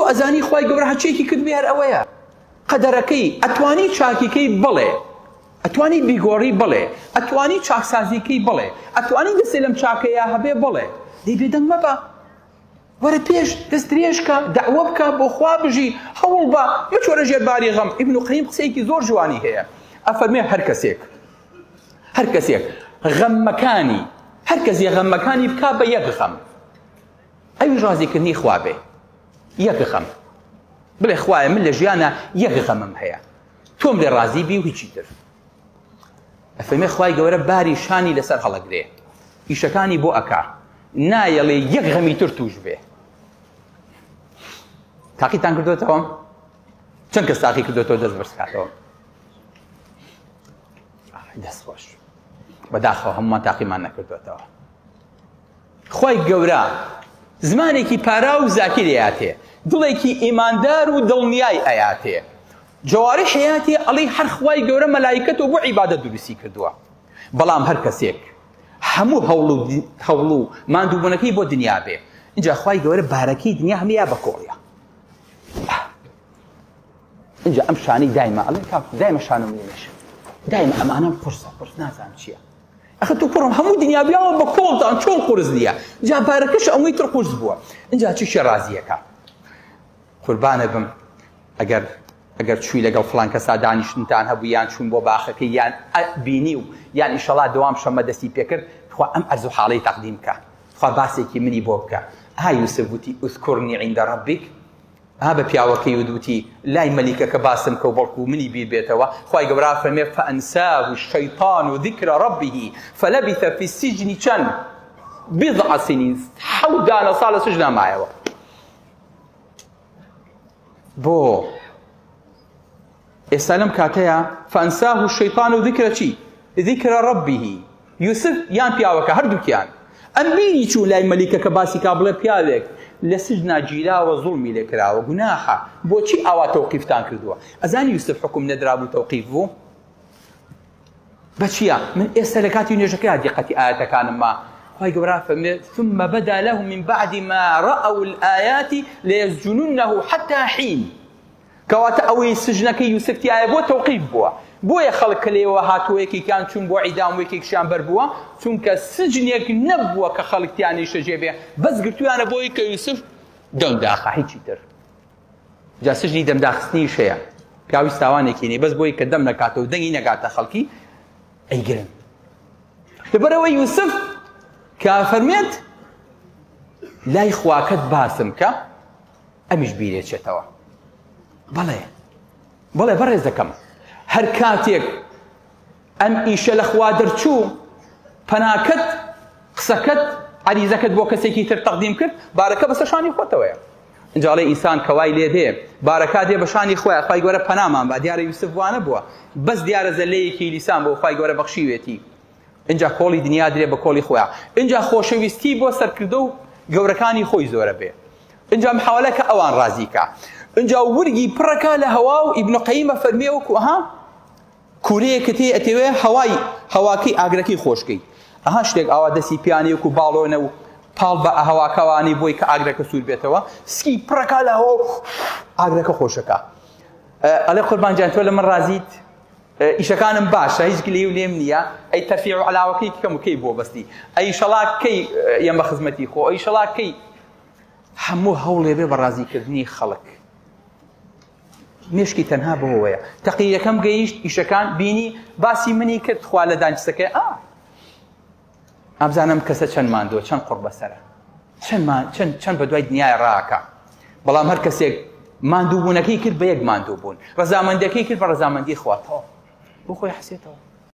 ئەزانی خوای گەورە هەرچیەکی کردبێ هەر ئەوەیە قەدەرەکەی ئەتوانی چاکیکەی بڵێ ئەتوانی بیگۆڕی بڵێ ئەتوانی چاکسازیکەی بڵێ ئەتوانی دەستێ لەم چاکەیە هەبێ بڵێ دەی بێدەنگ مەبە وەرە پێش دەست درێژکە دەعوە بکە بۆ خوا بژی هەوڵ بە مەچۆرە ژێر باری غەم ئیبن قەیم قسەیەکی زۆر جوانی هەیە ئەفەرمێ هەر کەسێک هەر کەسێک غەمەکانی هەر کەسێ غەمەکانی بکا بە یەک غەم ئەویش ڕازیکردنی خوا بێ یەک غەم بڵێ خوایە من لە ژیانە یەک غەمم هەیە تۆم لێ ڕازی بی و هیچی تر ئەفەرمێ خوای گەورە باری شانی لەسەر هەڵەگرێ ئیشەکانی بۆ ئەکا نایەڵێ یەک غەمی تر توش بێ تاقیتان کردوێتەوە چەند کەس تاقی کردوێتەوە دەست بەرزکاتەوە دەست خۆش بەداخەوە هەمومان تاقیمان نەکردوێتەوە خوای گەورە زمانێکی پاراو و زاکیر ئەیاتێ، دڵێکی ئیماندار و دڵنیای ئەیاتێ، جەوارح ئەیاتێ ئەڵێی هەر خوای گەورە مەلایکەت و بۆ عیبادەت دروستی کردووە. بەڵام هەر کەسێک هەموو هەوڵ و هەوڵ و ماندووبوونەکەی بۆ دنیا بێ، ئینجا خوای گەورە بارەکەی دنیا هەمووی یا بە کۆڵیا. ئینجا ئەم شانەی دایمە ئەڵێ کاک دایمە شان و ملیش دایمە ئەمانەم قورسە قورس نازانم چییە. ئەخە تۆ کوڕم هەموو دنیا بیاوە بە کۆڵتان چۆن قورس نییە جا پارەکەش ئەوەی تر قورس بووە اینجا چی شێ ڕازیەکە قوربانە بم ئەگەر ئەگەر چووی لەگەڵ فڵان کەسا دانیشتنتان هەبوو یان چوون بۆ باخەکەی یان بینی و یان ئیشەڵا دوام شەمە دەستی پێکرد خوا ئەم ئەرز و حاڵی تەقدیم بکە خوا باسێکی منی بۆ بکە ها یوسف وتی اذکرنی عند ربک ها بە پیاوەکەی وت وتی، لای مەلیکەکە باسم کە و بەڵکو منی بیر بێتەوە، خوای گەورە فەرمێ، فانساه الشیطان ذکر ربه فلبث فی السجن چەند؟ بضع سنین، حەوت دانە ساڵ لە سجنا مایەوە. بۆ ئێستا لەم کاتەیە فانساه الشیطان ذکر چی؟ ذکر ربه یوسف یان پیاوەکە هەردووکیان ئەم بیری چوو لای مەلیکەکە باسی کا بڵێ پیاوێک لە سجنا گیراوە زوڵمی لێ کراوە گوناحە بۆچی ئاوا تەوقیفتان کردووە ئەزانی یوسف حکوم نەدرابوو تەوقیف بوو بەچیە من ئێستا لە کاتی نوێژەکەیا دیقەتی ئاەتەکانم ما خوای گەورە فەرمێ ثم بدا لهم من بعد ما رأوا الآيات ليسجننه حتى حين کەواتە ئەوەی سجنەکەی یوسف تیایە بۆ تەوقیف بووە بۆیە خەڵک کە لێوە هاتووە یەکێکیان چوون بۆ عیدام و یەکێکشیان بەر بووە چونکە سجنێک نەبووە کە خەڵک تیا نیشتەجێ بێ بەس گرتویانە بۆی کە یوسف دەم داخا هیچی تر جا سجنی دەم داخستنیش هەیە پیاوی تاوانێکی نیە بەس بۆی کە دەم نەکاتەوە دەنگی نەگاتە خەڵکی ئەیگرن لەبەرەوە یوسف کە فەرمێت لای خواکەت باسم کە ئەمیش بیرێچێتەوە بەڵێ بەڵێ بەڕێز دەکەم هەر کاتێک ئەم ئیشە لە خوا دەرچوو پەناکەت قسەکەت عەریزەکەت بۆ کەسێکی تر تەقدیم کرد بارەکە بەسەر شانی خۆتەوەیە ئینجا ئەڵێ ئینسان کەوای لێ دێ بارەکا دێ بە شانی خۆیان خوای گەورە پەنامان با دیارە یوسف وانە بووە بەس دیارە زەلەیەکی لیسان بۆ خوای گەورە بەخشیوێتی ئینجا کۆڵی دنیا درێ بە کۆڵی خۆیان ئینجا خۆشەویستی بۆ سەرکردە و گەورەکانی خۆی زۆرە بێ ئینجا محاولە کە ئەوان ڕازی کا ئینجا ورگی پڕەکا لە هەوا و ئیبن قەیمە فەرمیە وەکو ئەها کورەیەکت هەیە ئەتەوێ هەوای هەواکەی ئاگرەکەی خۆشکەی ئەها شتێک ئاوا دەستی پیانەیەک و باڵۆنە و پاڵ بە هەواکەوانی بۆی کە ئاگرەکە سوور بێتەوە سکی پڕەکا لە هەوا و ئاگرەکە خۆشەکە ئەڵێ قوربان گیان تۆ لە من ڕازیت ئیشەکانم باشە هیچ گلەیی و لێم نییە ئەی تەرفیع و علاوەکەی کەم و کەی بۆ بەستی ئەی شەڵا کەی یەم بە خزمەتی خۆ ئەی شەڵا کەی هەموو هەوڵێ بێ بە ڕازیکردنی خەڵک مێشکی تەنها بەوەیە تەقیرەکەم گەیشت ئیشەکان بینی باسی منی کرد خوا لە دانیشتەکەی ئا ئابزانم کەسە چەند ماندووە چەند قوڕ بەسەرە چەند چەند چەند بە دوای دنیای ڕاکە بەڵام هەر کەسێک ماندووبوونەکەی کرد بە یەک ماندوو بوون ڕەزامەندەکەی کرد بە ڕەزامەندی خواتەوە بۆ خۆی حسێتەوە.